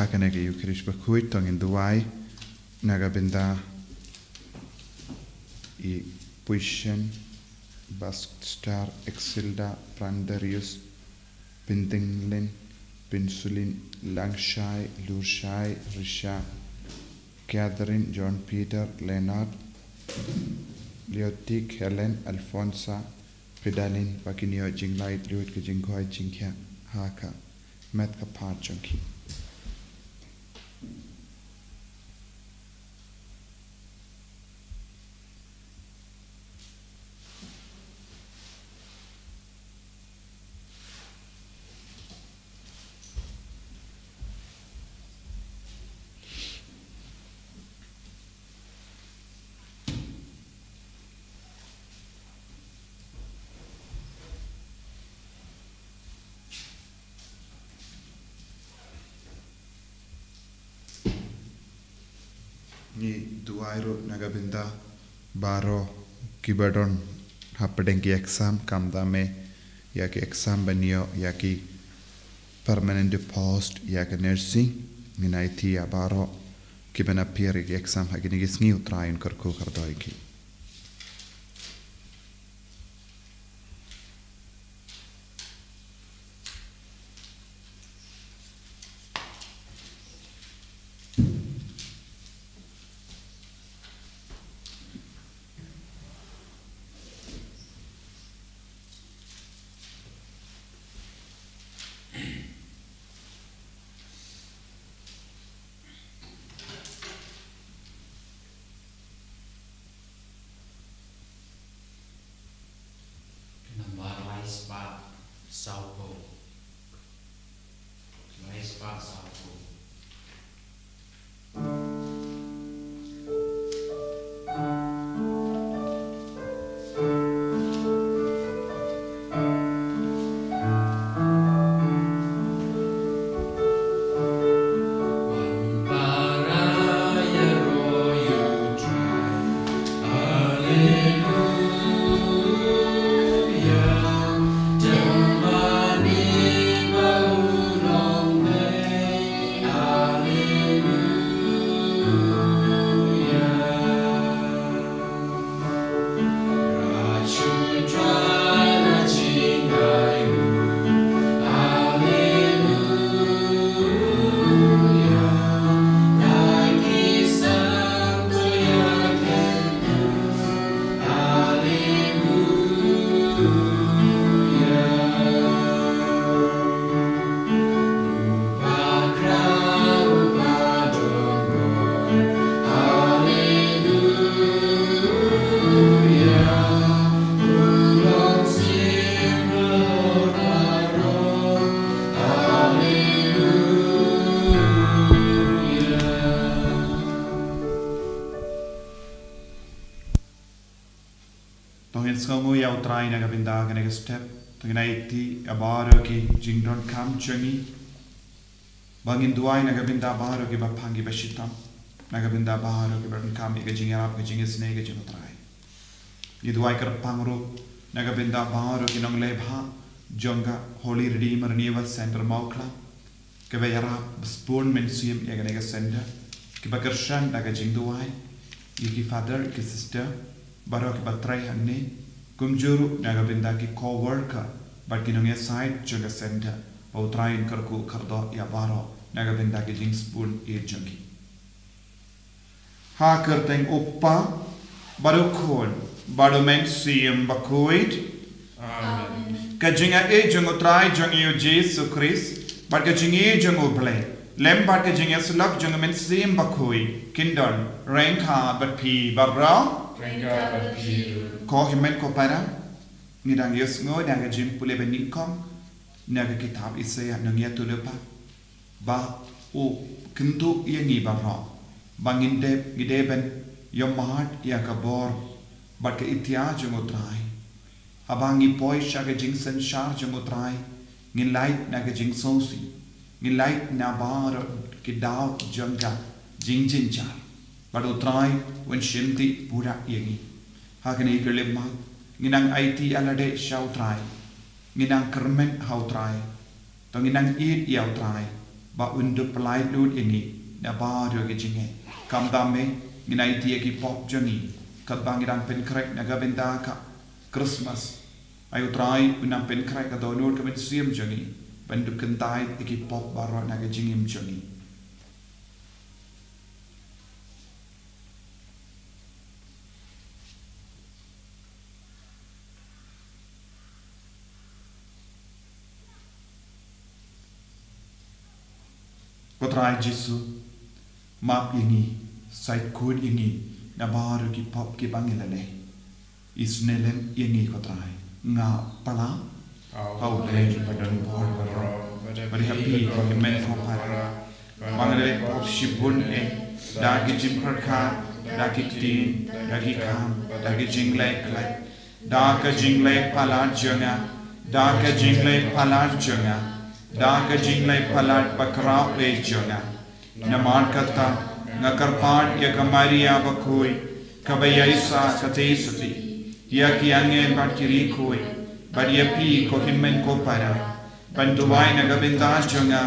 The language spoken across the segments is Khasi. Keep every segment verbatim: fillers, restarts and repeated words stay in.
Ha kane ka Eucharist bakhuid to ngin duwai na ka bynta i Puision, Baxter, Exilda, Brandarius, Pyndenglin, Pynsulin, Langshai, Lurshai, Risha, Catherine, John Peter, Leonard, Leotic, Helen, Alfonsa, Pidalin, ba kin ïoh jinglait lut ka jingkhwai jingkhiah ha ka met ka phad jong ki. Ngi duwai ruh na ka bynta baroh kiba don hapdeng ki exam, khamtam eh ïa ki exam ban ïoh ïa ki permanent post ïa ka nursing. Ngin aiti ïa baroh kiba na pyrshah ïa ki exam ha kine ki sngi, U Trai un kyrkhu kyrdoh ïa ki. Ka nambar lai spah saw phew. Lai spah saw phew. To ngin sngewnguh ïa U Trai na ka bynta kane ka step. To ngin aiti ïa baroh ki jingdonkam jong ngi. Ba ngin duwai na ka bynta baroh kiba pang kiba shitom, na ka bynta baroh kiba donkam ïa ka jingïarap, ka jingisynei ka jong U Trai. Ngi duwai kyrpang ruh na ka bynta baroh ki nongleh bha jong ka Holy Redeemer Renewal Center Mawkla, kiba ïarap ba sbun mynsiem ïa kane ka center, kiba kyrshan da ka jingduwai ïa ki father, ki sister baroh kiba trei hangne, kumjuh ruh na ka bynta ki co-worker bad ki nongïasaid jong ka center, ba U Trai un kyrkhu kyrdoh ïa baroh na ka bynta ki jingsbun ïeit jong ki. Ha ka kyrteng U Kpa, bad U Khun, bad U Mynsiem Bakhuid. Amen. Ka jingïeit jong U Trai jong ngi U Jisu Khrist, bad ka jingïeit jong U Blei, lem bad ka jingïasyllok jong U Mynsiem Bakhuid, kin don ryngkat bad phi baroh. Ryngkat bad phi ruh. Ko hynmen ko para, ngi dang ïohsngew na ka jingpule banyngkong na ka kitab Isaïah, nongïathuhlypa, ba u kyntu ïa ngi baroh ba ngin dei, ngi dei ban ïohmad ïa ka bor bad ka ikhtiar jong U Trai. Haba ngi poi sha ka jingsynshar jong U Trai, ngin lait na ka jingsngewsih, ngin lait na baroh ki daw jong ka jingjynjar. Bad U Trai un shim dih pura ïa ngi. Ha kane ka khyllipmat, ngin nang aiti ïa lade sha U Trai. Ngin nang kyrmen ha U Trai. To ngin nang ïeit ïa U Trai ba un dup pynlait lut ïa ngi na baroh ki jingeh. Khamtam eh, ngin aiti ïa ki pop jong ngi, katba ngi dang pynkhreh na ka bynta ka Christmas. Ai U Trai, un nang pynkhreh ka dohnud ka mynsiem jong ngi ban dup kyntait ïa ki pop baroh na ka jingim jong ngi. Ko Trai Jisu, map ïa ngi, sait kut ïa ngi na baroh ki pop kiba ngi la leh. Isynei lem ïa ngi ko Trai. Nga pala ha U Blei ba don bor baroh, bad ha phi ko hynmen ko para. Ba nga la leh pop shibun eh, da ki jingpyrkhat, da ki ktien, da ki kam, da ki jingleh khleh, da ka jingleh palat jong nga, da ka jingleh palat jong nga, da ka jingleh palat bakhraw eh jong nga. Namar kata, nga kyrpad ïa ka Maria bakhuid, kaba ïaisah ka Theisotti, ïa ki angel bad ki riewkhuid, bad ïa phi ko hynmen ko para, ban duwai na ka bynta jong nga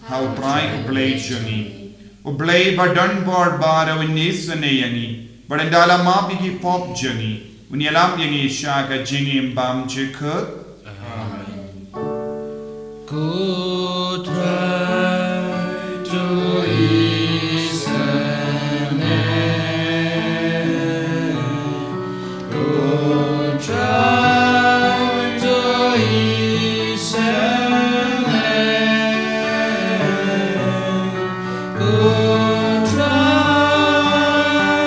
ha U Trai U Blei jong ngi. U Blei ba don bor baroh un isynei ïa ngi, bad ynda la map ïa ki pop jong ngi, un ïalam ïa ngi sha ka jingim bymjukut. Amen. Ko Trai to isynei, ko Trai to isynei, ko Trai, ko Trai.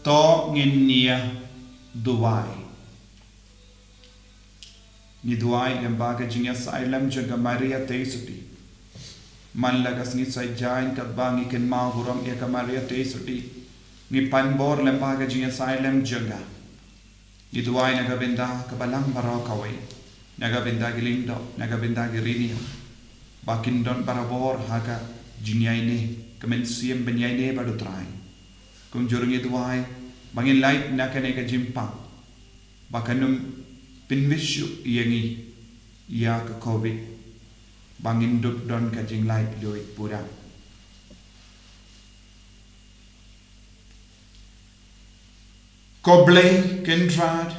To ngin ïa duwai. Ngi duwai lyngba ka jingïasaid lem jong ka Maria Theisotti. Man la ka sngi Saitjaiñ katba ngi kynmaw burom ïa ka Maria Theisotti, ngi pan bor lyngba ka jingïasaid lem jong ka. Ngi duwai na ka bynta ka balang baroh kawei, na ka bynta ki lyngdoh, na ka bynta ki riewniam, ba kin don barabor ha ka jingïaineh, ka mynsiem ban ïaineh bad U Trai. Kumjuh ruh ngi duwai ba ngin lait na kane ka jingpang, ba kan ym pynbit shuh ïa ngi ïa ka covid, ba ngin dup don ka jinglait luid pura. Ko Blei Kynrad,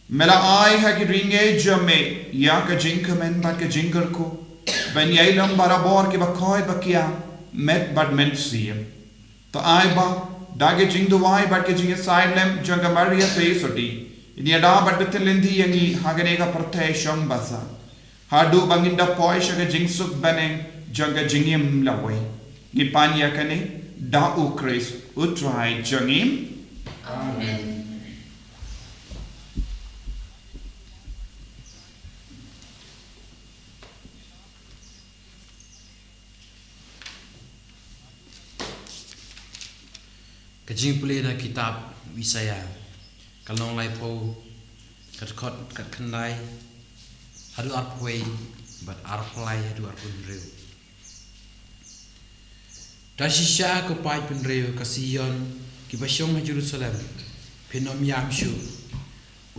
me la ai ha ki ri ngeit jong me ïa ka jingkmen bad ka jingkyrkhu ban ïai long barabor kiba koit ba kiam, met bad mynsiem. To ai ba da ka jingduwai bad ka jingïasaid lem jong ka Maria Theisotti, ngin ïada bad bteng lynti ïa ngi ha kane ka pyrthei shong basa, haduh ba ngin da poi sha ka jingsuk bneng jong ka jingim lawei. Ngi pan ïa kane Da u Khrist u Trai jong ngi. Amen. Ka jingpule na kitab Isaiah, ka lynnong laiphew, ka dkhot ka khyndai haduh arphew, bad arphew lai haduh arphew hynriew. Da shisha ko paid bynriew ka Sion, kiba shong ha Jerusalem, phin ym ïam shuh.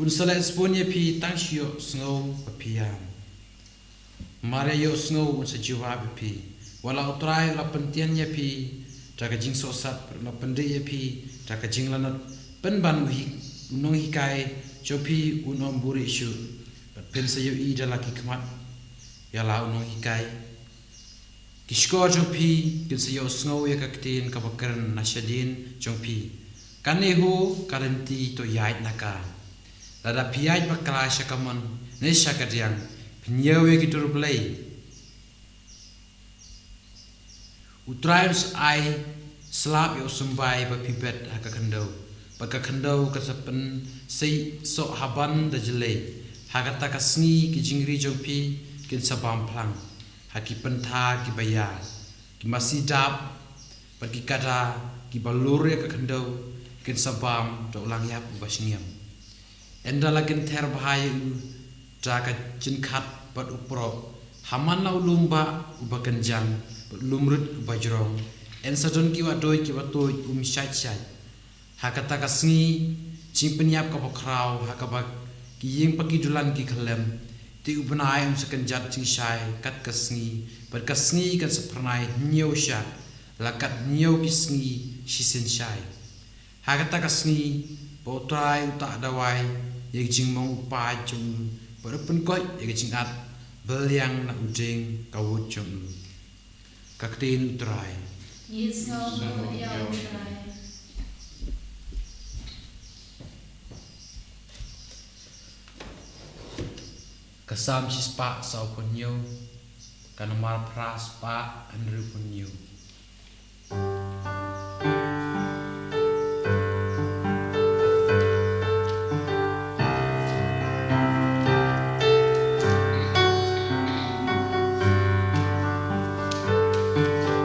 Un sa leh sbun ïa phi tang shu ïohsngew ba phi ïam. Mar ïa ïohsngew un sa jubab ïa phi. Wat la u Trai u la pyntian ïa phi da ka jingsohsat, bad u la pyndih ïa phi da ka jinglanot, pynban u hi, u nonghikai jong phi un ym buhrieh shuh, bad phin sa ïohi da la ki khmat ïa la u nonghikai. Ki shkor jong phi kin sa ïohsngew ïa ka ktien kaba kren na shadien jong phi. Kane ho ka lynti, to ïaid na ka. Lada phi ïaid bakla sha kamon ne sha kadiang, phin ñiew ïa ki dur blei. U Trai un sa ai slap ïa u symbai ba phi bet ha ka khyndew, bad ka khyndew kan sa pynsei soh haban da jlei. Ha kata ka sngi ki jingri jong phi kin sa bam phlang ha ki pynthar kiba ïar. Ki masi dap bad ki kada kiba lur ïa ka khyndew kin sa bam da u langïap uba shngiam. Ynda la kynther bha ïa u da ka jingkhat bad u proh, ha man la u lum bah uba kynjang bad u lum rit uba jrong, yn sa don ki wahduid kiba tuid um shait shait. Ha kata ka sngi, jingpynïap kaba khraw ha kaba ki ïing bad ki dulan ki khyllem. Te u bnai un sa kynjat jingshai kat ka sngi, bad ka sngi kan sa phyrnai hynñiew shah, la kat hynñiew ki sngi shisien shai. Ha kata ka sngi, ba u Trai u ta dawai ïa ka jingmong u paid jong u, bad u pynkoit ïa ka jingat bylliang na u dieng ka wut jong u. Ka ktien u Trai. Ngi sngew ïa u Trai. Ka Salm shispah sawphew hynñiew, ka namar phra spah hynriewphew hynñiew.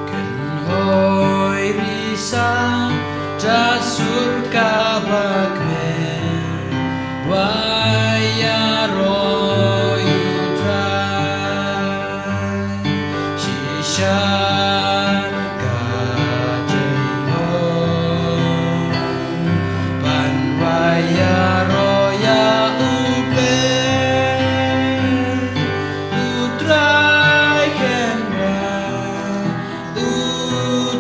Kan hoi risa da sur kaba kmen, wa ïaroh ïa u Trai. Shisha ka jingong ban wa ïaroh ïa u Blei. U Trai kynrad, u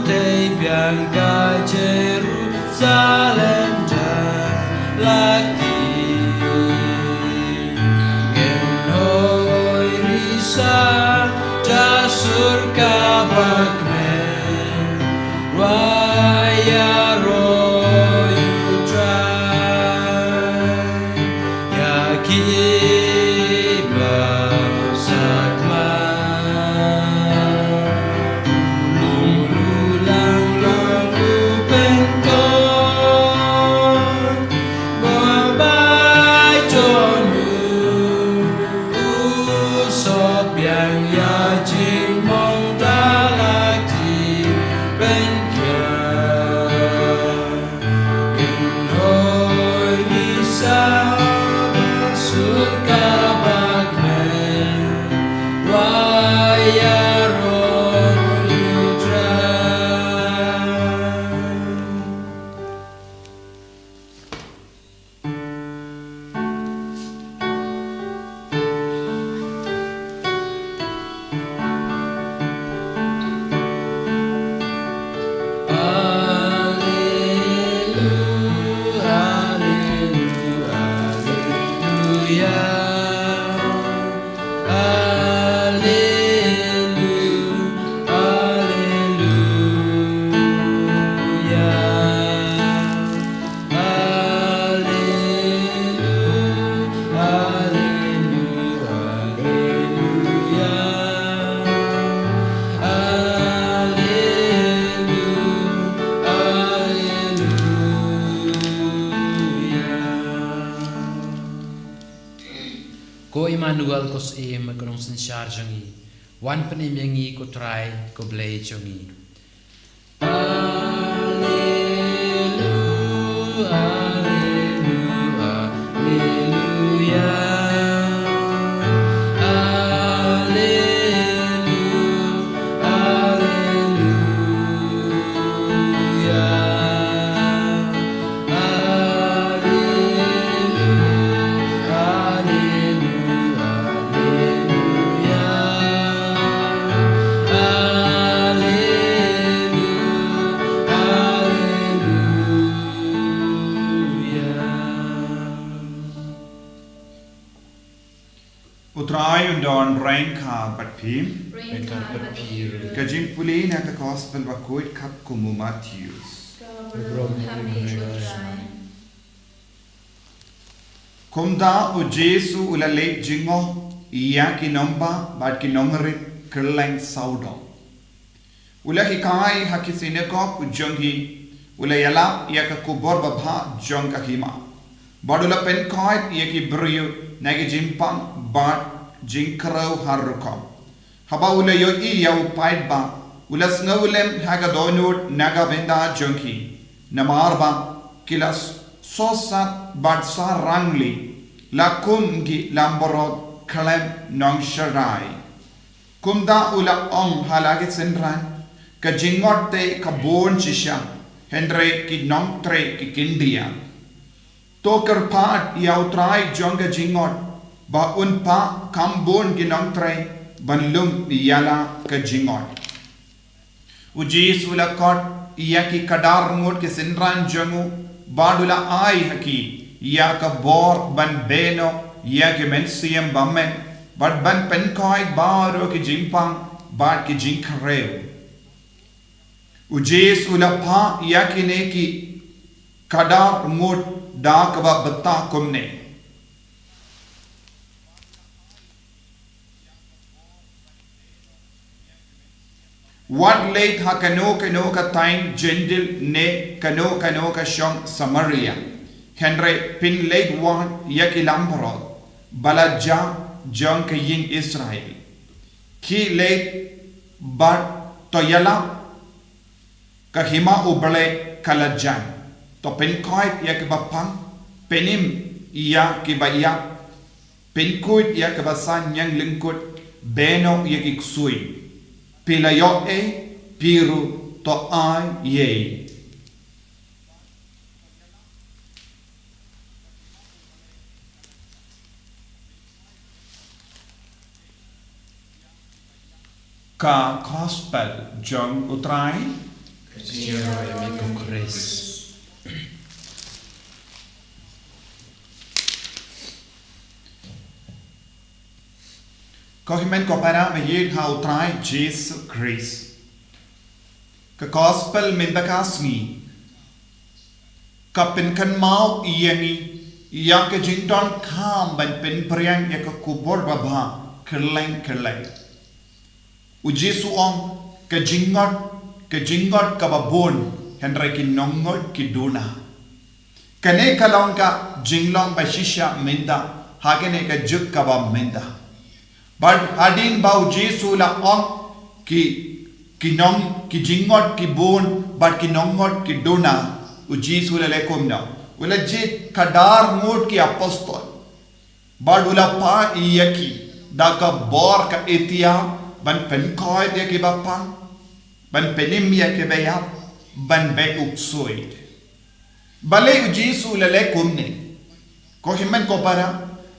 tei biang ka Jerusalem jong Emmanuel, ko Syiem bad ko Nongsynshar jong ngi. Wan pynim ïa ngi ko Trai, ko Blei jong ngi. U Trai un don ryngkat bad phi. Ryngkat bad phi ruh. Ka jingpule na ka Gospel bakhuid katkum u Mathaios. Ka burom ha me ko Trai. Kumta u Jisu u la leit jngoh ïa ki nongbah bad ki nongrit kylleng sawdong. U la hikai ha ki synagog jong ki, u la ïalap ïa ka khubor babha jong ka hima. Bad u la pynkoit ïa ki briew na ki jingpang bad jingkyrkhu har rukom. Haba u la ïohi ïa u paidbah, u la sngew lem ha ka dohnud na ka bynta jong ki. Namar ba ki la sosat bad sarangli, la kum ki langbrot khlem nongsharai. Kumta u la ong ha la ki synran, ka jingmut te ka bun shisha, hynrei ki nongtrei ki khyndiat. To kyrpad ïa u Trai jong ka jingmut, ba un pynkham bun ki nongtrei ban lum ïa la ka jingmut. U Jisu u la khot ïa ki khadar ngut ki synran jong u, bad u la ai ha ki ïa ka bor ban beh noh ïa ki mynsiem bymman, bad ban pynkoit baroh ki jingpang bad ki jingkyrkhu. U Jisu u la phah ïa kine ki khadar ngut da kaba bthah kumne. Wat leit ha kano kano ka thaiñ Jentil ne kano kano ka shong Samaria. Hynrei phin leit wad ïa ki langbrot ba la jah jong ka ïing Israel. Khie leit bad to ïalap, ka hima U Blei ka la jan. To pynkoit ïa kiba pang, pynim ïa kiba ïap, pynkhuid ïa kiba sah ñianglyngkut, beh noh ïa ki ksuid. Phi la ïoh ei, phi ruh to ai ei. Ka Gospel jong U Trai. Ka jingïaroh ïa me ko Khrist. Ko hynmen ko para ba ïeit ha U Trai Jisu Khrist. Ka Gospel mynta ka sngi ka pynkynmaw ïa ngi ïa ka jingdonkam ban pynphriang ïa ka khubor babha kylleng kylleng. U Jisu u ong, ka jingmut, ka jingmut kaba bun, hynrei ki nongngut ki duna. Kane ka long ka jinglong ba shisha mynta ha kane ka juk kaba mynta. Bad hadien ba U Jisu u la ong ki, ki nong, ki jingmut ki bun bad ki nongngut ki duna, U Jisu u la leh kumno? U la jied khadar ngut ki apostol. Bad u la phah ïa ki da ka bor ka itiar ban pynkoit ïa kiba pang, ban pynim ïa kiba ïap, ban beh u ksuid. Balei U Jisu u la leh kumne? Ko hynmen ko para,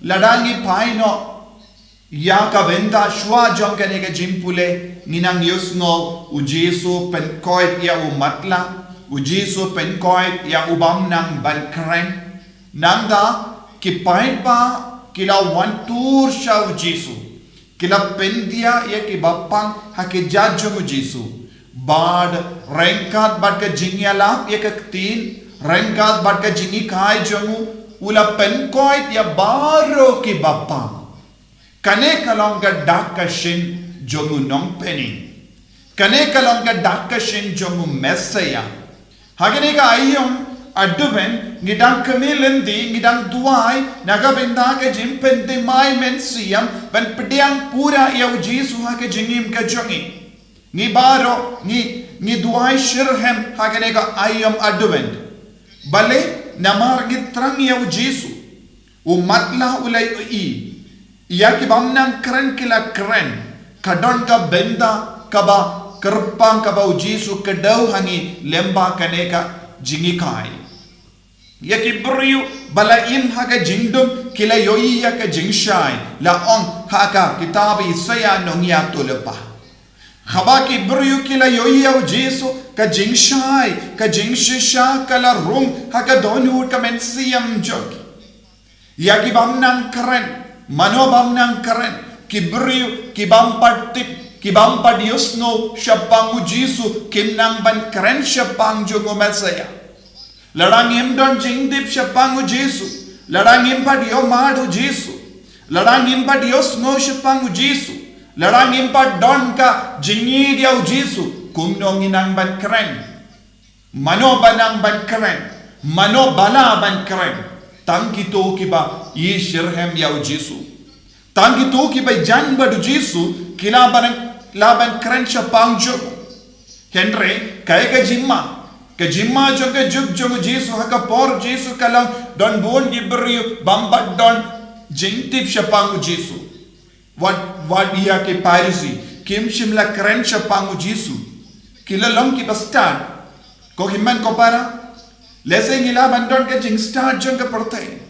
lada ngi phai noh ïa ka bynta shuwa jong kane ka jingpule, ngi nang ïohsngew U Jisu u pynkoit ïa u matlah, U Jisu u pynkoit ïa u bym nang ban kren. Nangta ki paidbah ki la wan tur sha U Jisu. Ki la pyndiah ïa kiba pang ha ki jait jong U Jisu. Bad ryngkat bad ka jingïalap ïa ka ktien, ryngkat bad ka jinghikai jong u, u la pynkoit ïa baroh kiba pang. Kane ka long ka dak ka shin jong u nongpynim. Kane ka long ka dak ka shin jong u Messiah. Ha kane ka aïom, Advent, ngi dang kmie lynti, ngi dang duwai na ka bynta ka jingpynthymmai mynsiem ban pdiang pura ïa u Jisu ha ka jingim ka jong ngi. Ngi baroh ngi, ngi duwai shitrhem ha kane ka aïom Advent. Balei? Namar ngi thrang ïa u Jisu. U matlah u la ïohi ïa ki bym nang kren, ki la kren. Ka don ka bynta kaba kyrpang kaba u Jisu kdew ha ngi lyngba kane ka jinghikai. Ïa ki briew ba la im ha ka jingdum ki la ïohi ïa ka jingshai, la ong ha ka kitab Isaïah nongïathuhlypa. Haba ki briew ki la ïohi ïa u Jisu, ka jingshai, ka jingshisha ka la rung ha ka dohnud ka mynsiem jong ki. Ïa ki bym nang kren, mano bym nang kren, ki briew ki bym pat tip, ki bym pat ïohsngew shaphang u Jisu, kim nang ban kren shaphang jong u Messiah. Lada ngim don jingtip shaphang u Jisu, lada ngim pat ïohmad u Jisu, lada ngim pat ïohsngew shaphang u Jisu, lada ngim pat don ka jingïeit ïa u Jisu, kumno ngin nang ban kren? Mano ba nang ban kren? Mano ba lah ban kren? Tang kito kiba ïeit shitrhem ïa u Jisu. Tang kito kiba jan bad u Jisu ki lah ban, lah ban kren shaphang jong u. Hynrei kaei ka jingma? Ka jingma jong ka juk jong u Jisu ha ka por Jisu ka long, don bun ki briew bym pat don jingtip shaphang u Jisu. Wat, wat ïa ki Pharisi, kim shym la kren shaphang u Jisu. Ki la long kiba stad. Ko hynmen ko para, lehse ngi lah ban don ka jingstad jong ka pyrthei,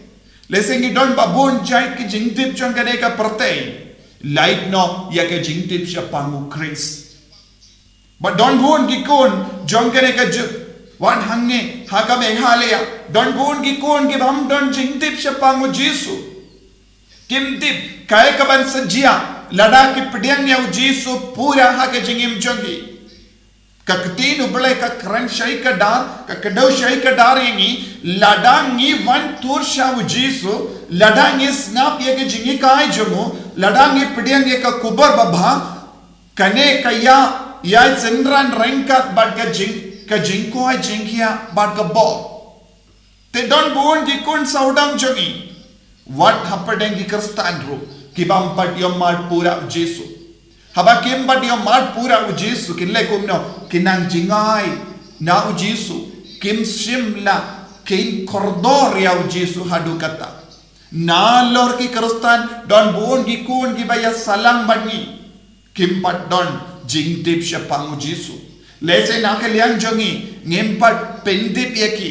lehse ngi don ba bun jait ki jingtip jong kane ka pyrthei, lait noh ïa ka jingtip shaphang u Khrist. Ba don bun ki khun jong kane ka juk, wat hangne ha ka Meghalaya, don bun ki khun ki bym don jingtip shaphang u Jisu. Kim tip kaei kaban sa jia lada ki pdiang ïa u Jisu pura ha ka jingim jong ki. Ka ktien u Blei ka kren shai kdar, ka kdew shai kdar ïa ngi, lada ngi wan tur sha u Jisu, lada ngi sngap ïa ka jinghikai jong u, lada ngi pdiang ïa ka khubor babha, kane ka ïa, ïa synran ryngkat bad ka jing, ka jingkoit jingkhiah bad ka bor. Te don bun ki khun sawdong jong ngi, wat hapdeng ki Khristan ruh, ki bym pat ïohmad pura u Jisu. Haba kim pat ïohmad pura u Jisu, kin leh kumno? Kin nang jngai na u Jisu, kim shym la kin kordor ïa u Jisu haduh katta. Nalor ki Khristan, don bun ki khun kiba ïasalang bad ngi, kim pat don jingtip shaphang u Jisu. Lehse na ka liang jong ngi, ngim pat pyntip ïa ki,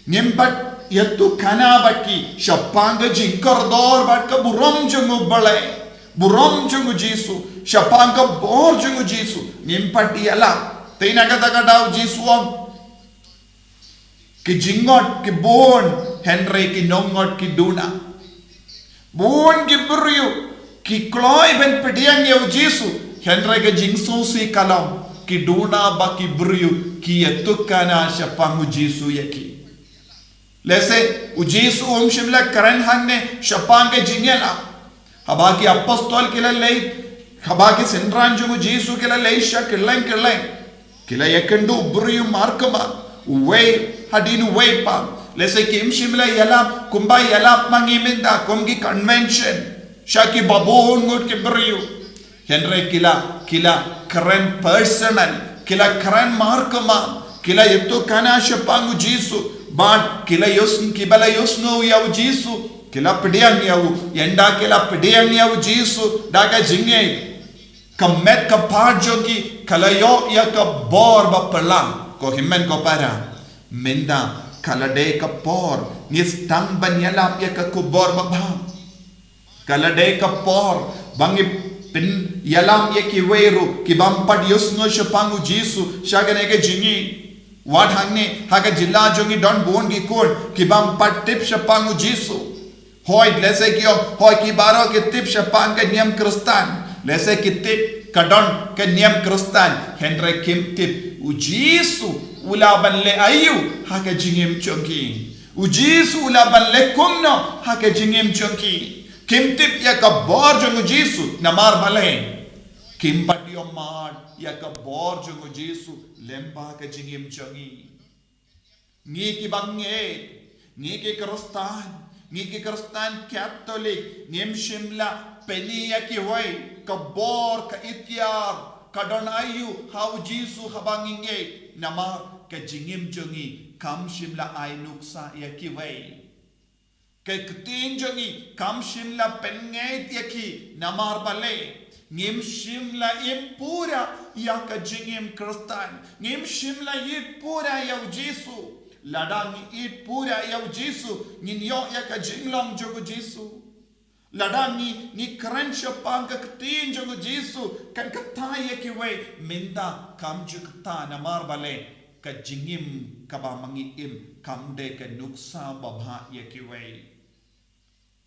ngim pat ïathuhkhana bad ki shaphang ka jingkordor bad ka burom jong u Blei, burom jong u Jisu, shaphang ka bor jong u Jisu, ngim pat ïalap. Te na kata ka daw u Jisu u ong, ki jngot ki bun, hynrei ki nongngot ki duna. Bun ki briew ki kloi ban pdiang ïa u Jisu, hynrei ka jingsngewsih ka long, ki duna bad ki briew ki ïathuhkhana shaphang u Jisu ïa ki. Lehse u Jisu um shym la kren hangne shaphang ka jingïalap. Haba ki apostol ki la leit, haba ki synran jong u Jisu ki la leit sha kylleng kylleng, ki la ïakynduh briew markhmat, uwei hadien uwei pat. Lehse kim shym la ïalap kumba ïalap ma ngi mynta kum ki convention sha kiba bun ngut ki briew. Hynrei ki la, ki la kren personal, ki la kren markhmat, ki la ïathuhkhana shaphang u Jisu, bad ki la ïohsngew, kiba la ïohsngew ïa u Jisu, ki la pdiang ïa u, ynda ki la pdiang ïa u Jisu da ka jingngeit, ka met ka phad jong ki ka la ïoh ïa ka bor baphylla. Ko hynmen ko para, mynta ka la dei ka por ngi sdang ban ïalap ïa ka khubor babha. Ka la dei ka por ba ngi pynïalam ïa kiwei ruh ki bym pat ïohsngew shaphang u Jisu sha kane ka jingim. Wat hangne ha ka jylla jong ngi don bun ki khun ki bym pat tip shaphang u Jisu. Hooid, lehse ki ong, hooid, ki baroh ki tip shaphang ka niam Khristan. Lehse ki tip, ka don ka niam Khristan, hynrei kim tip u Jisu u lah ban leh aïu ha ka jingim jong ki. U Jisu u lah ban leh kumno ha ka jingim jong ki. Kim tip ïa ka bor jong u Jisu, namar balei? Kim pat ïohmad ïa ka bor jong u Jisu lyngba ka jingim jong ngi. Ngi ki bangeit, ngi ki Khristan, ngi ki Khristan Katholik, ngim shym la pyni ïa kiwei ka bor, ka iktiar, ka don aïu ha u Jisu haba ngi ngeit, namar ka jingim jong ngi kam shym la ai nuksa ïa kiwei. Ka ktien jong ngi kam shym la pynngeit ïa ki, namar balei? Ngim shym la im pura ïa ka jingim Khristan. Ngim shym la ïeit pura ïa u Jisu. Lada ngi ïeit pura ïa u Jisu, ngin ïoh ïa ka jinglong jong u Jisu. Lada ngi, ngi kren shaphang ka ktien jong u Jisu, kan kyntait ïa kiwei, mynta kam ju kyntait, namar balei? Ka jingim kaba ma ngi im kam dei ka nuksa babha ïa kiwei.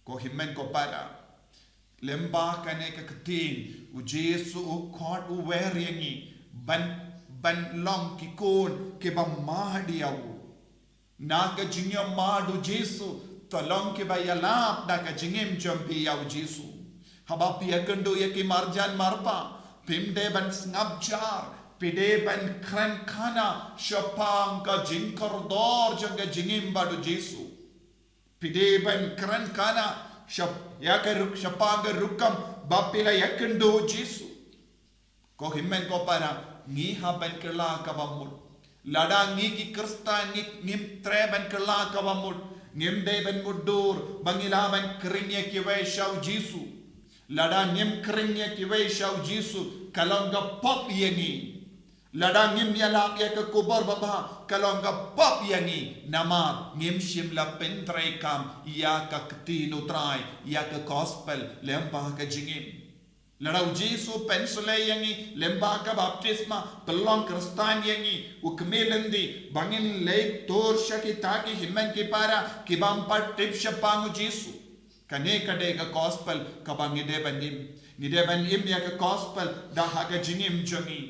Ko hynmen ko para, lyngba kane ka ktien, u Jisu u khot u wer ïa ngi ban, ban long ki khun kiba mad ïa u. Na ka jingïamad u Jisu, to long kiba ïalap da ka jingim jong phi ïa u Jisu. Haba phi ïakynduh ïa ki marjan marpa, phim dei ban sngap jar, phi dei ban kren khana shaphang ka jingkordor jong ka jingim bad u Jisu. Phi dei ban kren khana shap-, ïa ka ruk-, shaphang ka rukom ba phi la ïakynduh u Jisu. Ko hynmen ko para, ngi hap ban kylla kaba mut. Lada ngi ki Khristan ngi, ngim treh ban kylla kaba mut, ngim dei ban mutdur ba ngi lah ban khring ïa kiwei sha u Jisu. Lada ngim khring ïa kiwei sha u Jisu, ka long ka pop ïa ngi. Lada ngim ïalap ïa ka khubor babha, ka long ka pop ïa ngi. Namar ngim shym la pyntreikam ïa ka ktien u Trai, ïa ka gospel lyngba ka jingim. Lada u Jisu u pynshlei ïa ngi lyngba ka baptisma, pynlong Khristan ïa ngi, u khmih lynti ba ngin leit tur sha kita ki hynmen ki para ki bym pat tip shaphang u Jisu. Kane ka dei ka gospel kaba ngi dei ban im. Ngi dei ban im ïa ka gospel da ha ka jingim jong ngi.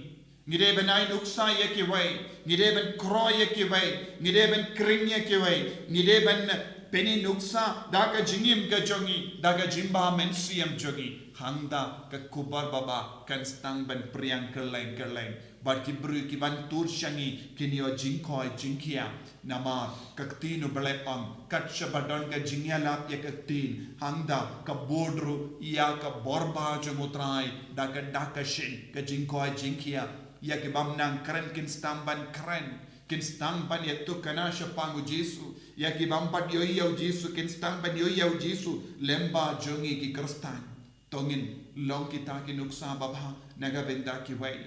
Ngi dei ban ai nuksa ïa kiwei, ngi dei ban khroh ïa kiwei, ngi dei ban khring ïa kiwei, ngi dei ban pyni nuksa da ka jingim ka jong ngi, da ka jingbamynsiem jong ngi. Hangta ka khubor babha kan sdang ban phriang kylleng kylleng. Bad ki briew ki ban tur sha ngi kin ïoh jingkoit jingkhiah. Namar ka ktien u Blei ong, kat shaba don ka jingïalap ïa ka ktien, hangta ka bud ruh ïa ka bor ba jong u Trai da ka dak ka shin, ka jingkoit jingkhiah. Ïa ki bym nang kren kin sdang ban kren, kin sdang ban ïathuhkhana shaphang u Jisu. Ïa ki bym pat ïohi ïa u Jisu kin sdang ban ïohi ïa u Jisu lyngba jong ngi ki Khristan. To ngin long kita ki nuksa babha na ka bynta kiwei.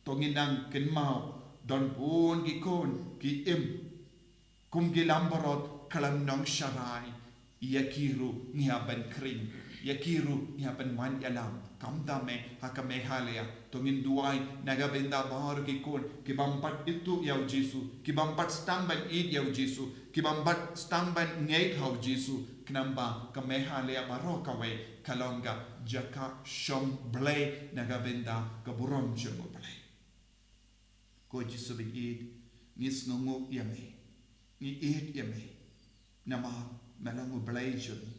To ngin nang kynmaw, don bun ki khun ki im kum ki langbrot khlem nongsharai. Ïa ki ruh ngi hap ban khring, ïa ki ruh ngi hap ban wan ïalam. Kumta me ha ka Meghalaya, to ngin duwai na ka bynta baroh ki khun ki bym pat ithuh ïa u Jisu, ki bym pat sdang ban ïeit ïa u Jisu, ki bym pat sdang ban ngeit ha u Jisu. Khnang ba ka Meghalaya baroh kawei ka long ka jaka shong Blei na ka bynta ka burom jong u Blei. Ko Jisu ba ïeit, ngi sngewnguh ïa me, ngi ïeit ïa me, namar me long u Blei jong ngi.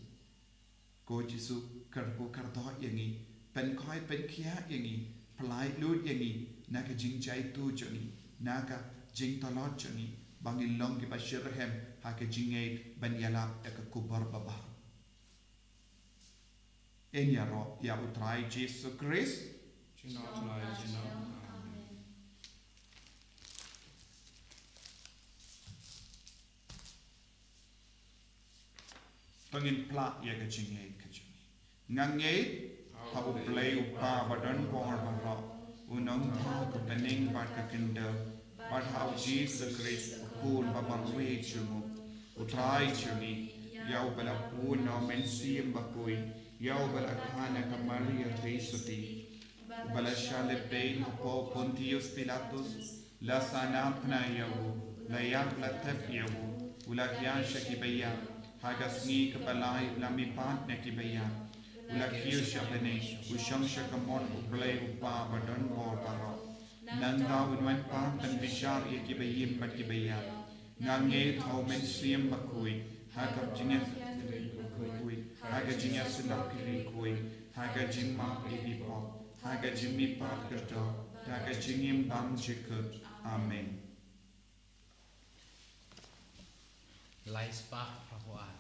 Ko Jisu, kyrkhu kyrdoh ïa ngi, pynkhoit pynkhiah ïa ngi, pyllait lut ïa ngi na ka jingjaituh jong ngi, na ka jingtlot jong ngi, ba ngin long kiba shitrhem ha ka jingngeit ban ïalap ïa ka khubor babha. Ngin ïaroh ïa u Trai Jisu Khrist. Junom la junom. Amen. To ngin phla ïa ka jingngeit ka jong ngi. Nga ngeit ha u Blei u Kpa ba don bor baroh, u nongthaw ka bneng bad ka khyndew, bad ha u Jisu Khrist u Khun ba marwei jong u, u Trai jong ngi, ïa uba la bun na u Mynsiem Bakhuid, ïa uba la kha na ka Maria Theisotti, uba la shah leh beiñ hapoh Pontius Pilatus, la sah naphna ïa u, la ïap la tep ïa u, u la hiar sha kiba ïap, ha ka sngi kaba lai u la mihpat na kiba ïap, u la kiew sha bneng, u shong sha kamon u Blei u Kpa ba don bor baroh. Nangta un wan pat ban bishar ïa kiba im bad kiba ïap. Nga ngeit ha u Mynsiem Bakhuid, ha ka jingïaseng, ha ka jingïaseng bad ki riewkhuid, ha ka jingmap ïa ki pop, ha ka jingmihpat kyrdoh, ha ka jingim bymjukut. Amen. Lai spah phra phew ar.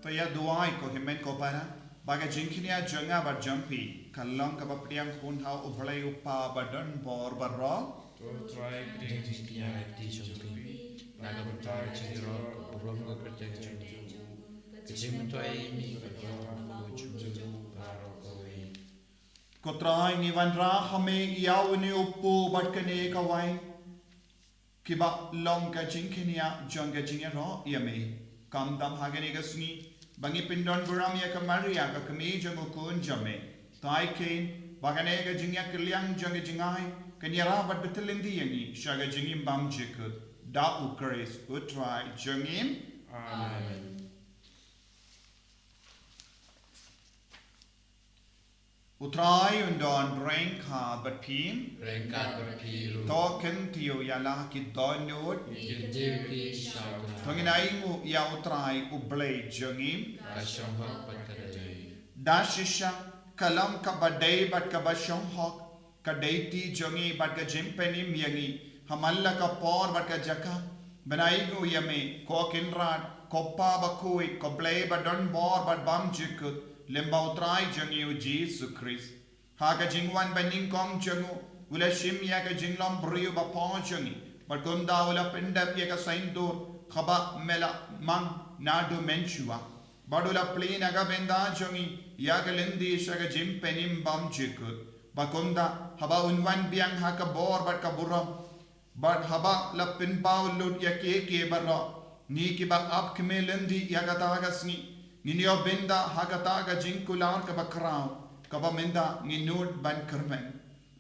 To ïa duwai ko hynmen ko para, ba ka jingkñia jong nga bad jong phi kan long kaba pdiang khun ha U Blei U Kpa ba don bor baroh. To Trai, pdiang jingkñia ha ka kti jong phi, na ka bynta ka jingïaroh ka burom ka kyrteng jong u, ka jingmyntoi ïa i mih bad ïa ka jingmyntoi jong u baroh kawei. Ko Trai, ngi wanrah ha me ïa une u pud bad kane ka wai, kiba long ka jingkñia jong ka jingïaroh ïa me. Khamtam ha kane ka sngi ba ngi pyndon burom ïa ka Maria ka kmie jong u Khun jong me. To ai keiñ ba kane ka jingïakylliang jong ka jingai kan ïarap bad bthylli ïa ngi sha ka jingim bymjukut. Da U Khrist U Trai jong ngi. Amen. U Trai un don ryngkat bad phi. Ryngkat bad phi ruh. To kyntiew ïa la ki dohnud. Ngi kyntiew ïa phi sha U Trai. To ngin ainguh ïa U Trai U Blei jong ngi. Ka shong hok bad ka dei. Da shisha ka long kaba dei bad kaba shong hok, ka dei kti jong ngi bad ka jingpynim ïa ngi ha man la ka por bad ka jaka, ban ainguh ïa me, ko Kynrad, ko Pa bakhuid, ko Blei ba don bor bad bymjukut, lem bad U Trai jong ngi U Jisu Khrist. Ha ka jingwan banyngkong jong u, u la shim ïa ka jinglong briew ba pop jong ngi, bad kumta u la pyndep ïa ka saiñdur kaba me la mang naduh mynshuwa. Bad u la plie na ka bynta jong ngi ïa ka lynti sha ka jingpynim bymjukut. Bad kumta haba un wan biang ha ka bor bad ka burom, bad haba la pynpaw lut ïa kiei kiei baroh, ngi kiba ap kmie lynti ïa kata ka sngi ngin ïoh bynta ha kata ka jingkular kaba khraw, kaba mynta ngi nud ban kyrmen.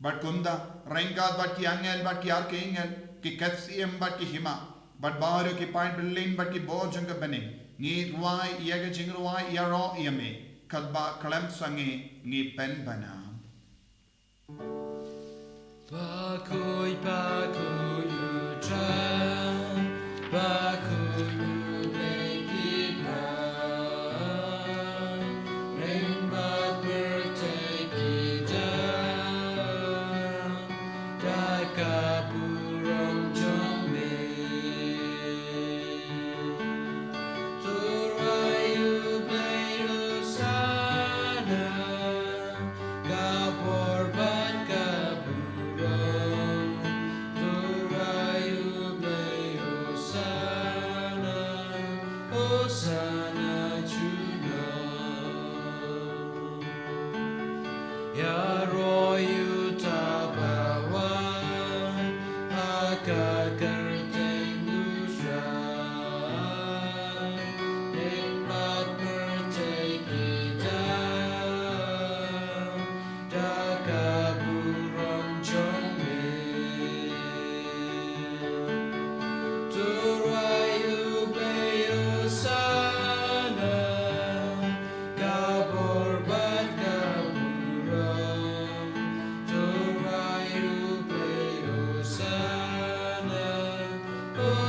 Bad kumta, ryngkat bad ki angel bad ki arkangel, ki ksiem bad ki hima, bad baroh ki paid byllien bad ki bor jong ka bneng, ngi rwai ïa ka jingrwai ïaroh ïa me, katba khlem sangeh ngi pynbna. Bakhuid, bakhuid U Trai, bakhuid U Blei ki briew, ring bad pyrthei ki dang da ka burom jong me. To rwai U Blei Hosana, ka bor bad ka burom. To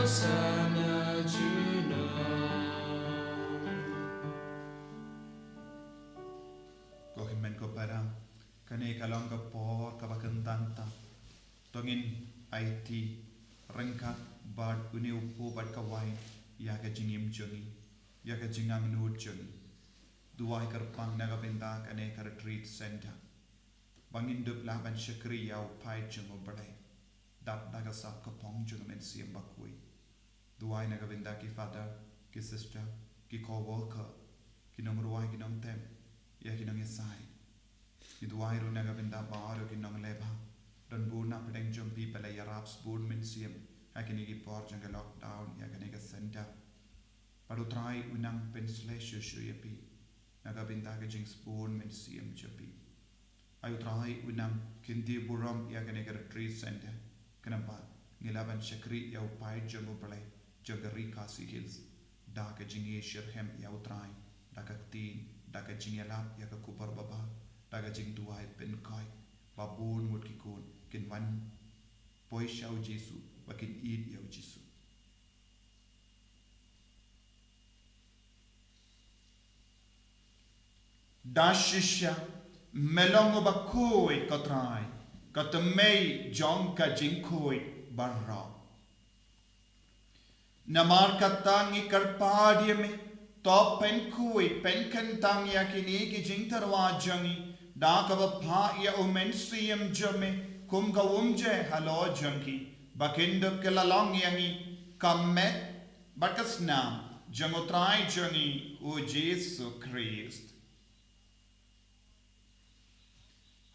Ko hynmen ko para, kane ka long ka por kaba kyntang tam. To ngin aiti ryngkat bad une u phew bad ka wai ïa ka jingim jong ngi, ïa ka jingangnud jong ngi. Duwai kyrpang na ka bynta kane ka retreat center, ba ngin dup lah ban shakri ïa u paid jong U Blei, dap da ka sap ka phong jong U Mynsiem Bakhuid. Duwai na ka bynta ki father, ki sister, ki co-worker, ki nongrwai, ki nongtem, ïa ki nongïasaid. Ngi duwai ruh na ka bynta baroh ki nongleh bha. Don bun na pdeng jong phi ba la ïarap sbun mynsiem ha kine ki por jong ka lockdown ïa kane ka center. Bad U Trai u nang pynshlei shuh shuh ïa phi na ka bynta ka jingsbun mynsiem jong phi. Ai U Trai u nang kynti burom ïa kane ka retreat center, khnang ba ngin lah ban shakri ïa u paid jong U Blei jong ka Ri Khasi Hills da ka jingïashitrhem ïa U Trai da ka ktien, da ka jingïalap ïa ka Khubor Babha, da ka jingduwai pynkhiah ba bun ngut ki khun kin wan poi sha U Jisu, ba kin ïeit ïa U Jisu. Da shisha, me long uba khuid ko Trai, ka tymmen jong ka jingkhuid baroh. Namar kata ngi kyrpad ïa me, to pynkhuid, pynkyntang ïa kine ki jingtyrwa jong ngi da kaba phah ïa U Mynsiem jong me kum ka umjer halor jong ki, ba kin dup ki la long ïa ngi ka met bad ka snam jong U Trai jong ngi U Jisu Khrist.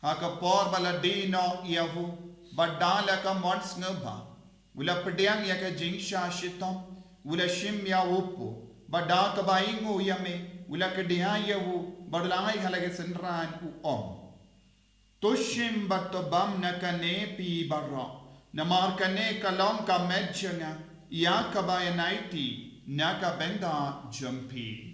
Ha ka por ba la die noh ïa u, bad da la ka mon sngewbha, u la pdiang ïa ka jingshah shitom, u la shim ïa u phew, bad da kaba ainguh ïa me, u la kdiah ïa u, bad u la ai ha la ki synran, u ong: To shim bad to bam na kane phi baroh, namar kane ka long ka met jong nga, ïa kaba ngan aiti na ka bynta jong phi.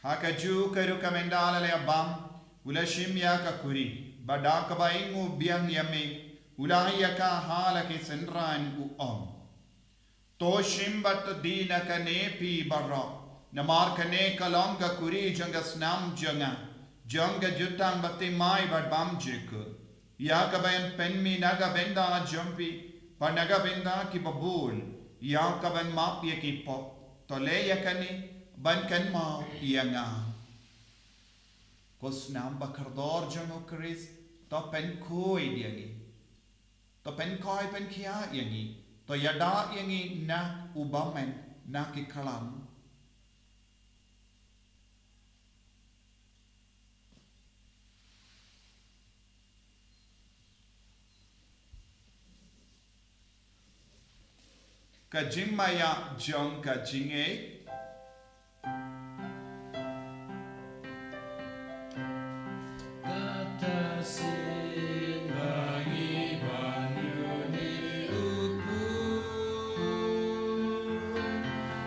Ha kajuh ka ruh ka mynta la la bam, u la shim ïa ka kuri, bad da kaba ainguh biang ïa me, u la ai ïa ka ha la ki synran, u ong: To shim bad to die na kane phi baroh, namar kane ka long ka kuri jong ka snam jong nga, jong ka jutang bathymmai bad bymjukut, ïa kaban pynmih na ka bynta jong phi bad na ka bynta kiba bun, ïa kaban map ïa ki pop. To leh ïa kane ban kynmaw ïa nga. Ko snam ba kordor jong U Khrist, to pynkhuid ïa ngi. To pynkhuid pynkhiah ïa ngi. To ïada ïa ngi na u bymman na ki khlam. Ka jingmaïa jong ka jingngeit. Kata sien ba ngi ban ïoh ne u phew,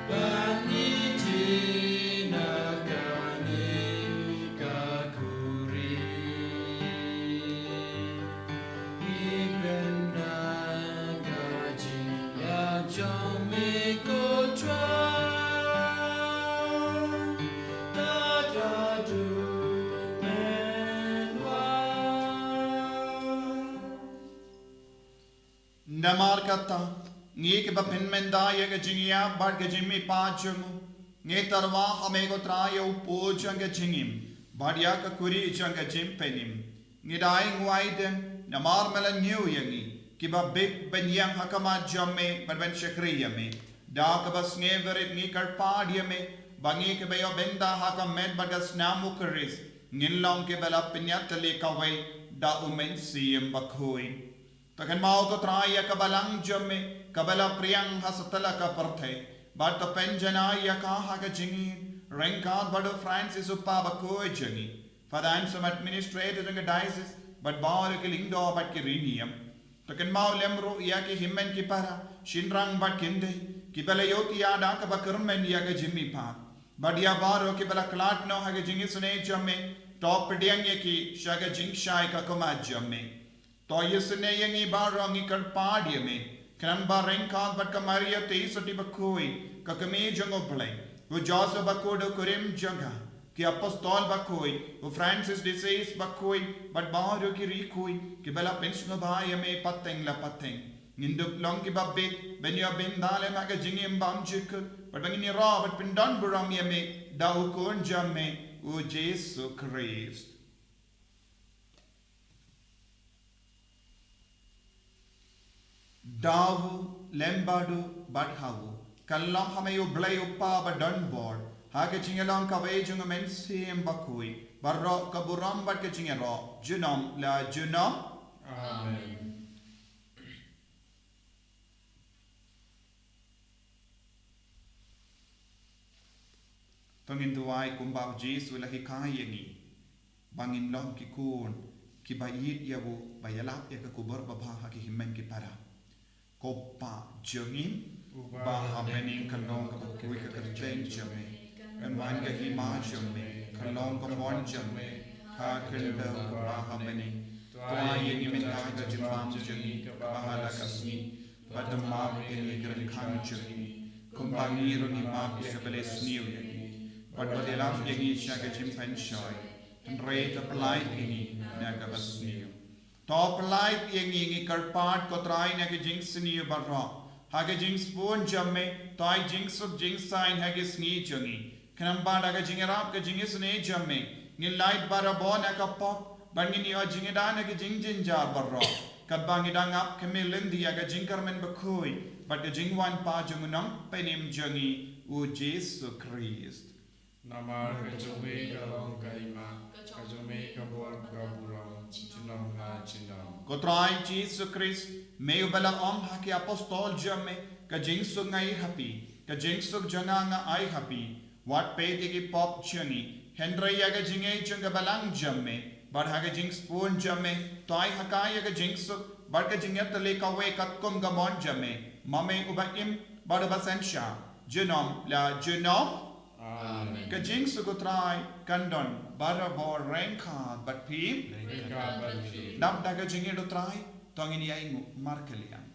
ba ngi die na kane ka kuri. Ngi pynbna ka jingïaid jong me ko Trai, da ka duk mynwai. Namar kata, ngi kiba pynmynta ïa ka jingïap bad ka jingmihpat jong u, ngi tyrwa ha me ko Trai ïa u phew jong ka jingim, bad ïa ka kuri jong ka jingpynim. Ngi da ai nguai dien, namar me la ñiew ïa ngi, kiba bit ban ïeng ha khmat jong me, bad ban shakri ïa me. Da kaba sngewrit ngi kyrpad ïa me, ba ngi kiba ïoh bynta ha ka met bad ka snam U Khrist, ngin long kiba la pynïatylli kawei da U Mynsiem Bakhuid. To kynmaw ko Trai ïa ka balang jong me, kaba la pdiang ha satlak ka pyrthei, bad to pynjanai ïa ka ha ka jingïeit, ryngkat bad u Francis u Papa bakhuid jong ngi, Father Anselm, administrator jong ka diocese, bad baroh ki lyngdoh bad ki rynïeng. To kynmaw lem ruh ïa ki hynmen ki para, shynrang bad khyndai, kiba la ïohthiah da kaba kyrmen ïa ka jingmihpat. Bad ïa baroh kiba la khlad noh ha ka jingisynei jong me, to pdiang ïa ki sha ka jingshai ka khmat jong me. To isynei ïa ngi baroh, ngi kyrpad ïa me, khnang ba ryngkat bad ka Maria Theisotti bakhuid, ka kmie jong U Blei, u Joseph bakhuid u kurim jong ka, ki apostol bakhuid, u Francis de Sales bakhuid, bad baroh ki riewkhuid kiba la pynsngewbha ïa me pateng la pateng, ngin dup long kiba bit ban ïoh bynta lem ha ka jingim bymjukut, bad ba ngin ïaroh bad pyndonburom ïa me da u Khun jong me, u Jisu Khrist. Da u, lem bad u, bad ha u, kyllon ha me U Blei U Kpa badonbor, ha ka jingïalong kawei jong U Mynsiem Bakhuid, baroh ka burom bad ka jingïaroh junom la junom. Amen. To ngin duwai kumba u Jisu u la hikai ïa ngi, ba ngin long ki khun kiba ïeit ïa u, ba ïalap ïa ka khubor babha ha ki hynmen ki para. Ko Pa jong ngi uba ha bneng, kan long kaba khuid ka kyrteng jong me, kan wan ka hima jong me, kan long ka mon jong me ha ka khyndew kaba ha bneng. To ai ïa ngi mynta ka jingbam jong ngi kaba ha la ka sngi, bad to map ïa ngi ki ryngkang jong ngi, kumba ngi ruh ngi map ïa kiba la sniew ïa ngi, bad wat ïalam ïa ngi sha ka jingpynshoi, hynrei to pyllait ïa ngi na kaba sniew. To pyllait ïa ngi, ngi kyrpad ko Trai, na ka jingsniew baroh, ha ka jingsbun jong me to ai jingsuk jingsaiñ ha ki sngi jong ngi, khnang ba da ka jingïarap ka jingisynei jong me ngin lait barabor na ka pop, bad ngin ïoh jingïada na ki jingjynjar baroh, katba ngi dang ap khmih lynti ïa ka jingkyrmen bakhuid bad ka jingwan pat jong u Nongpynim jong ngi, u Jisu Khrist. Namar ka jong me ka long ka hima, ka jong me ka bor ka burom junom la junom. Ko Trai Jisu Khrist, me uba la ong ha ki apostol jong me, ka jingsuk nga ai ha phi, ka jingsuk jong nga nga ai ha phi. Wat peit ïa ki pop jong ngi, hynrei ïa ka jingngeit jong ka balang jong me. Bad ha ka jingsbun jong me to ai ha ka ïa ka jingsuk bad ka jingïatylli kawei katkum ka mon jong me, ma me uba im bad uba synshar junom la junom. Amen. Ka jingsuk u Trai kan don barabor ryngkat bad phi. Ryngkat bad phi. Dap da ka jingïeit u Trai to ngin ïainguh markylliang.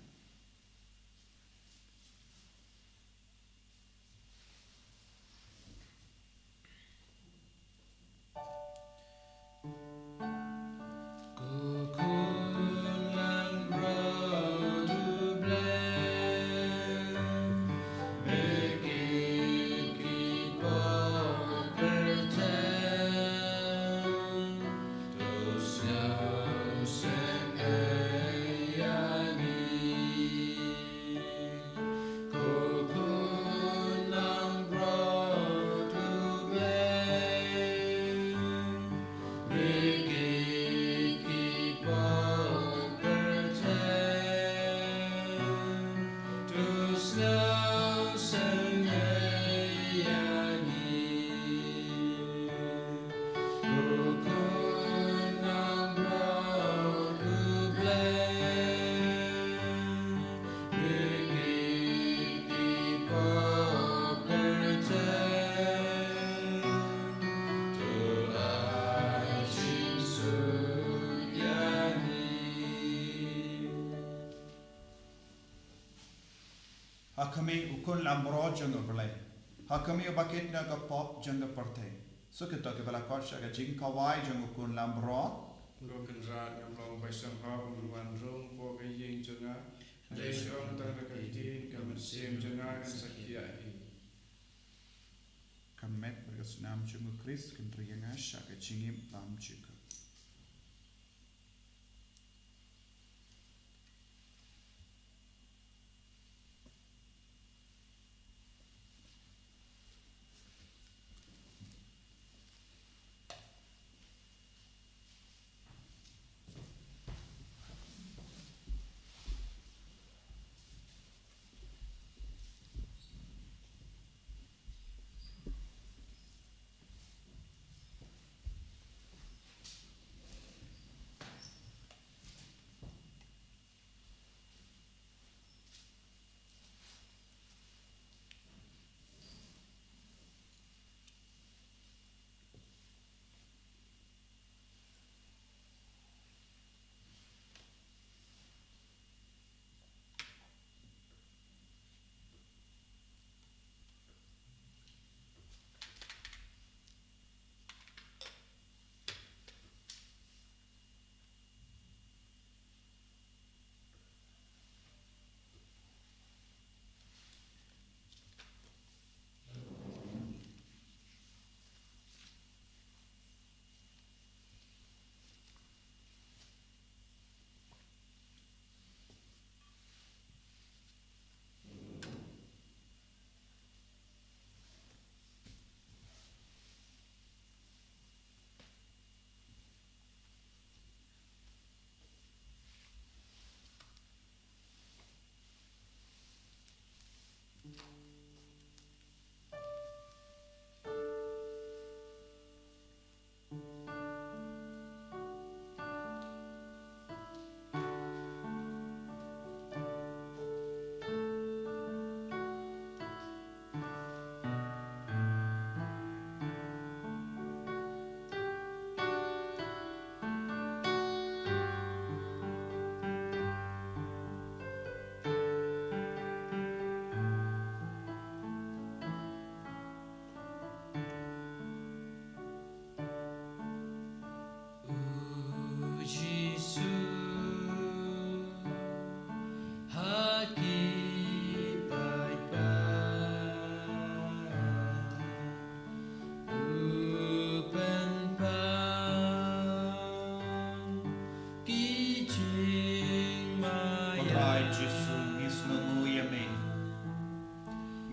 Ha khmih u Khun Lamro jong U Blei, ha khmih uba kit na ka pop jong ka pyrthei. Suk ito kiba la khot sha ka jingkhawai jong u Khun Lamro. Ko Kynrad, ngam long ba sngewbha ba men wan rung hapoh ka ïing jong nga, hynrei shu ong tang da ka ktien, ka mynsiem jong nga kan sa khiah hi. Ka met bad ka snam jong u Khrist kan ri ïa nga sha ka jingim bymjukut.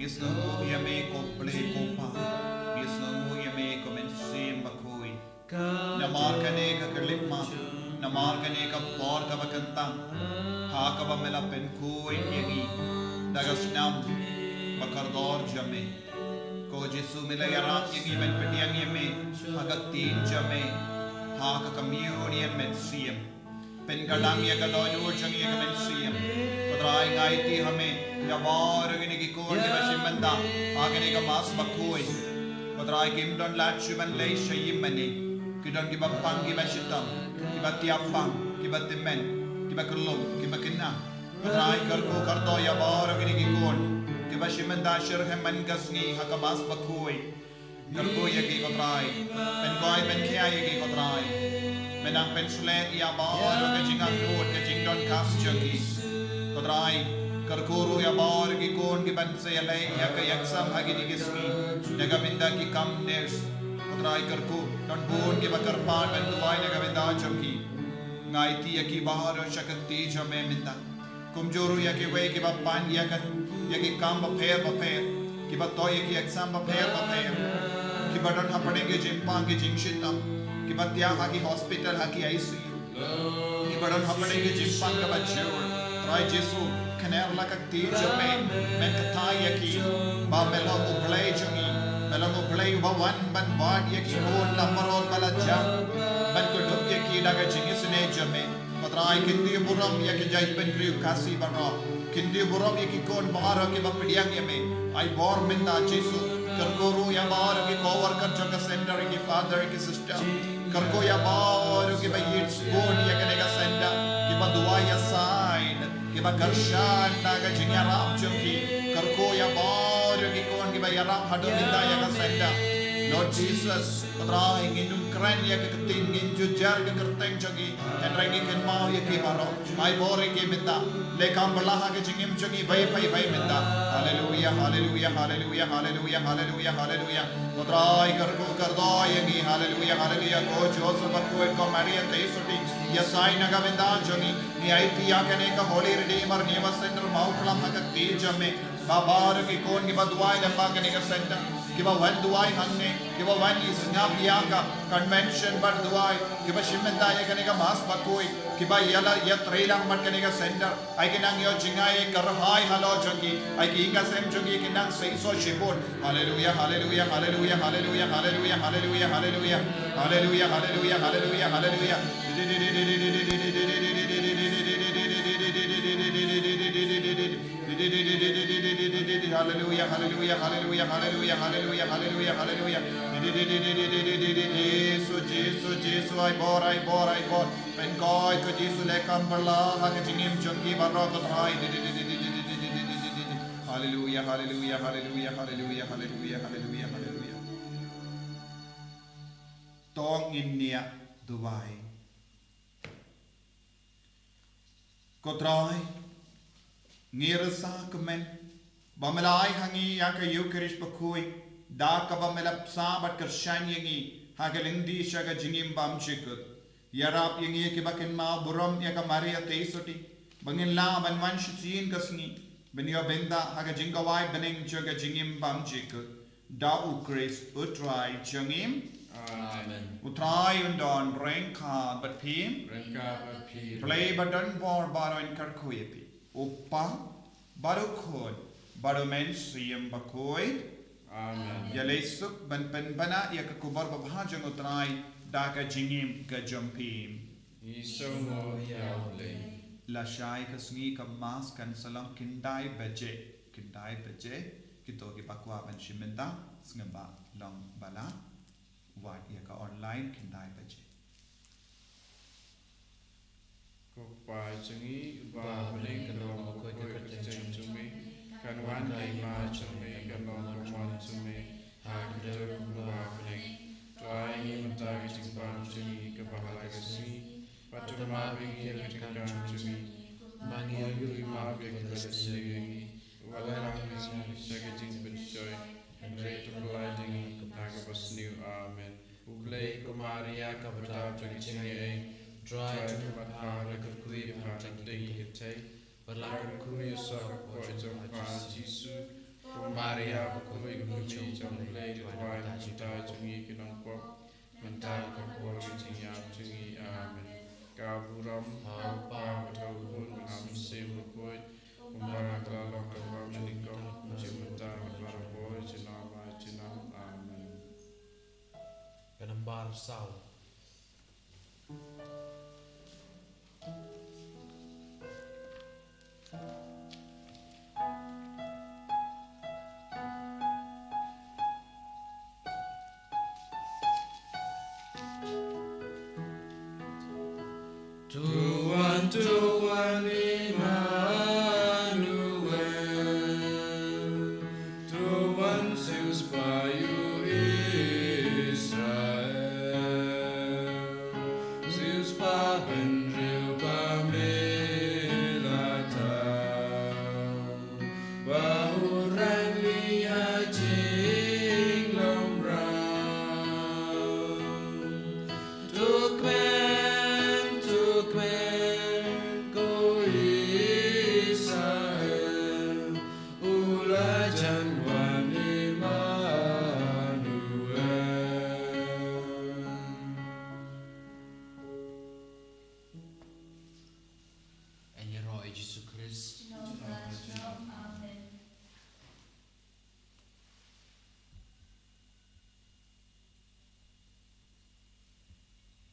Ngi sngewnguh ïa me ko Blei ko Pa. Ngi sngewnguh ïa me ko Mynsiem Bakhuid. Namar kane ka khyllipmat, namar kane ka por kaba kyntang, ha kaba me la pynkhuid ïa ngi da ka snam ba kordor jong me. Ko Jisu, me la ïarap ïa ngi ban pdiang ïa me ha ka ktien jong me, ha ka communion mynsiem. Pynkhlaiñ ïa ka dohnud jong ngi ïa ka mynsiem. Ko Trai, nga aiti ha me ïa baroh kine ki khun kiba shim bynta ha kane ka Mass Bakhuid. Ko Trai, kim don lad shuh ban leit sha ïing mane. Ki don kiba pang, kiba shitom, kiba thiah pang, kiba tymmen, kiba kyllum, kiba khynnah. Ko Trai, kyrkhu kyrdoh ïa baroh kine ki khun kiba shim bynta shirynghem man ka sngi ha ka Mass Bakhuid. Kyrkhu ïa ki, ko Trai. Pynkhuid pynkhia ïa ki, ko Trai. Me nang pynshlur ïa baroh ka jingangnud, ka jingdon kas jong ki. Ko Trai, kyrkhu ruh ïa baroh ki khun kiban sa ïaleh ïa ka exam ha kine ki sngi na ka bynta ki kam nurse. Ko Trai, kyrkhu, don bun kiba kyrpad ban duwai na ka bynta jong ki. Nga aiti ïa ki baroh sha ka kti jong me mynta. Kumjuh ruh ïa kiwei kiba pan ïa ka, ïa ki kam bapher bapher, kiba thoh ïa ki exam bapher bapher, kiba don hapdeng ki jingpang ki jingshitom, kiba thiah ha ki hospital, ha ki I C U, kiba don hapdeng ki jingpang kaba jur. Trai Jisu, kynnoh la ka kti jong me, men kata ïa ki, ba me long U Blei jong ngi, me long U Blei uba wan ban wad ïa ki khun la marot ba la jah, ban kdup ïa ki da ka jingisynei jong me. Ko Trai, kyndiaw burom ïa ki jaitbynriew Khasi baroh. Kyndiaw burom ïa ki khun baroh kiba pdiang ïa me. Ai bor mynta Jisu. Kyrkhu ruh ïa baroh ki co-worker jong ka center, ïa ki father, ïa ki sister. Kyrkhu ïa baroh kiba ïeit sbun ïa kane ka center, kiba duwai ïasaid, kiba kyrshan da ka jingïarap jong ki. Kyrkhu ïa baroh ki khun kiba ïarap haduh mynta ïa ka center. Lord Jesus, Ko Trai, ngin ym kren ïa ka ktien, ngin ju jer ka kyrteng jong ki. Hynrei ngi kynmaw ïa ki baroh. Ai bor ïa ki mynta. Leh kam bylla ha ka jingim jong ngi bad ïa phi bad mynta. Haleluia, haleluia, haleluia, haleluia, haleluia, haleluia. Ko Trai, kyrkhu kyrdoh ïa ngi. Haleluia, haleluia. Ko Joseph Bakhuid, ko Maria Theisotti, ïasaid na ka bynta jong ngi. Ngi aiti ïa kane ka Holy Redeemer Newer Center Mawkhlam ha ka kti jong me. Ba baroh ki khun kiba duwai lyngba kane ka center, kiba wan duwai hangne, kiba wan ïasngap ïa ka convention bad duwai, kiba shim bynta ïa kane ka Mass Bakhuid, kiba ïa la ïatrei lang bad kane ka center. Ai ki nang ïoh jngai, ai ka rhai halor jong ki, ai ki ïing ka sem jong ki ki nang seisoh shibun. Haleluia, haleluia, haleluia, haleluia, haleluia, haleluia, haleluia. Haleluia, haleluia, haleluia, haleluia. Haleluia, haleluia, haleluia, haleluia, haleluia, haleluia, haleluia. Jisu, Jisu, Jisu, ai bor, ai bor, ai bor. Pynkoit ko Jisu, leh kam bylla ha ka jingim jong ki baroh ko Trai. Haleluia, haleluia, haleluia, haleluia, haleluia, haleluia, haleluia. To ngin ïa duwai. Ko Trai, ngi rsa kmen ba me la ai ha ngi ïa ka Eucharist bakhuid, da kaba me la bsa bad kyrshan ïa ngi ha ka lynti sha ka jingim bymjukut. Ïarap ïa ngi kiba kynmaw burom ïa ka Maria Theisotti, ba ngin lah ban wan shisien ka sngi ban ïoh bynta ha ka jingkwah bneng jong ka jingim bymjukut. Da U Khrist U Trai jong ngi. Amen. U Trai un don ryngkat bad phi. Ryngkat bad phi. Blei ba don bor baroh un kyrkhu ïa phi. U Kpa, bad U Khun, bad U Mynsiem Bakhuid. Amen. Ïaleh suk ban pynbna ïa ka khubor babha jong U Trai da ka jingim ka jong phi. Ngi sngewnguh ïa U Blei. Lashai ka sngi ka Mass kan sa long khyndai baje. Khyndai baje. Kito kiba kwah ban shim bynta, sngewbha long ba la wad ïa ka online khyndai baje. Ko Kpa jong ngi uba ha bneng, kan long bakhuid ka kyrteng jong me, kan wan ka hima jong me, kan long ka mon jong me ha ka dei kumba ha bneng. To ai ngi mynta ka jingbam jong ngi kaba ha ka sngi, bad to map ïa ngi ka jingkam jong ngi, ba ngi ruh ngi map ïa kiba sniew ïa ngi. Wat lam ngi sha ka jingpynshoi, hynrei to pynlait ïa ngi na kaba sniew. Amen. U Blei, ko Maria kaba dap da ka jingaiei, Trai, to map ha ka kyrkhu ïa pha tang dei ki kynthei, bad la kyrkhu ïa u soh ka kpoh jong pha Jisu. Ko Maria bakhuid, ka Kmie jong U Blei, to duwai ïa ngi ki nongpop, mynta bad ha ka por ka jingïap jong ngi. Amen. Ka burom ha U Kpa bad ha U Khun bad ha U Mynsiem Bakhuid, kumba ka la long, ha kaba mynnyngkong, kumjuh mynta bad barabor, junom la junom. Amen. Ka nambar saw. To wan to